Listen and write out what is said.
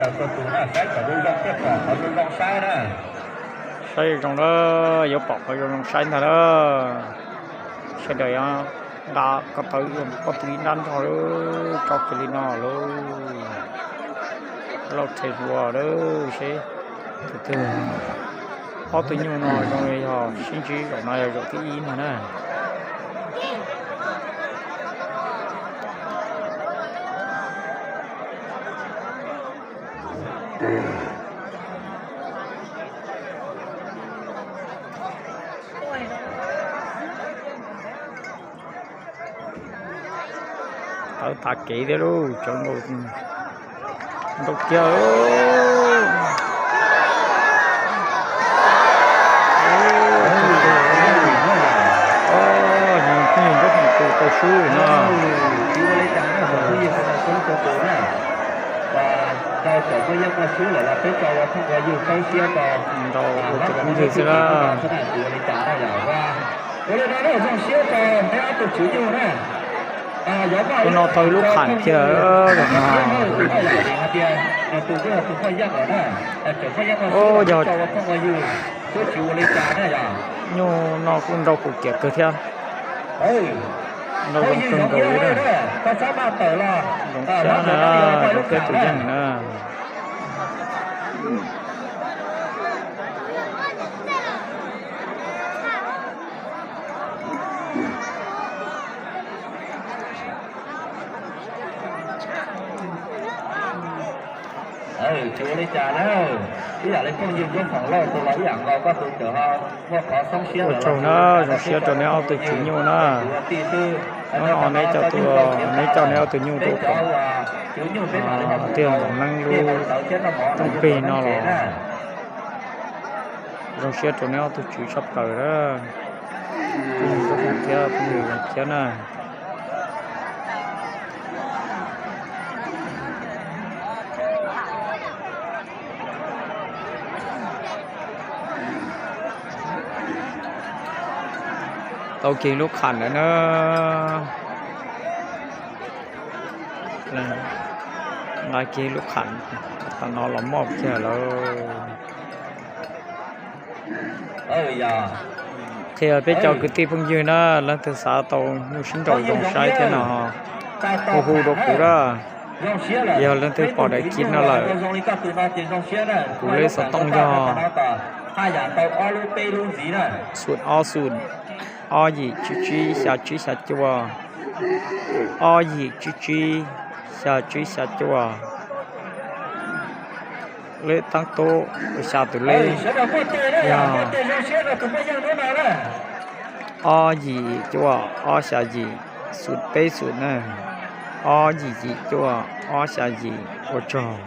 Saib zoo zoo na, yuav pom qhov zoo zoo saib ntag na. Sawv daws nqa ko taw pob tw ib nrab nrog lawm, tso kiag li no lawm. Lauj, rhe hlua lawm seb tus twg. Ob tug nyuj no zoo li yog sib ntsib zaum no yog zaum thib ib ntag na. Tawv tas kev thiab lauj, cov nkaus ntau kiag. Phooj ywg Ntsuab Hmoov tus tau swb no. Ntau ua tus phooj ywg xwb na. Ua no tau lub qham kiag no. Yog nyuj no kuj nrau kaum kiam kawg thiab. Nrau zoo kawg nkaus li na. Zoo siab na, zoo siab tus yeej na. Tsis ua li cas na, ib yam li phooj ywg Ntsuab Hmoov Lauj tus los ib yam nkaus, koj tus tseem ho muaj qhov xoob siab. Ua tsaug na, zoo siab rau neb ob tug tswv nyuj na. Hnub no neb coj tuaj, neb coj neb ob tug nyuj tuaj koom, twb yog Nkoos Neeb lub rooj peg no los zoo siab rau neb ob tug tswv tshaj plaws na. Phooj ywg Ntsuab Hmoov thiab phooj ywg Leej Khiab na. Tau kiag lub qham lawm na. Nqa kiag lub qham tam no los moj kiag lawm. Qhia peb cov kwv tij phooj ywg na, leej twg xav tau nyuj sib nraus zoo saib thiab no, hu hu rau kuv na. Yog leej twg pom daim kib no lawm, kuv lub xov tooj yog xoom ob xoom, ob yim tsib tsib xya tsib xya cuaj, ob yim tsib tsib xya tsib xya cuaj. Lej taab tub ua xya tus lej yog ob yim cuaj ob xya yim, xoom peb xoom na, ob yim yim cuaj ob xya yim. Ua tsaug.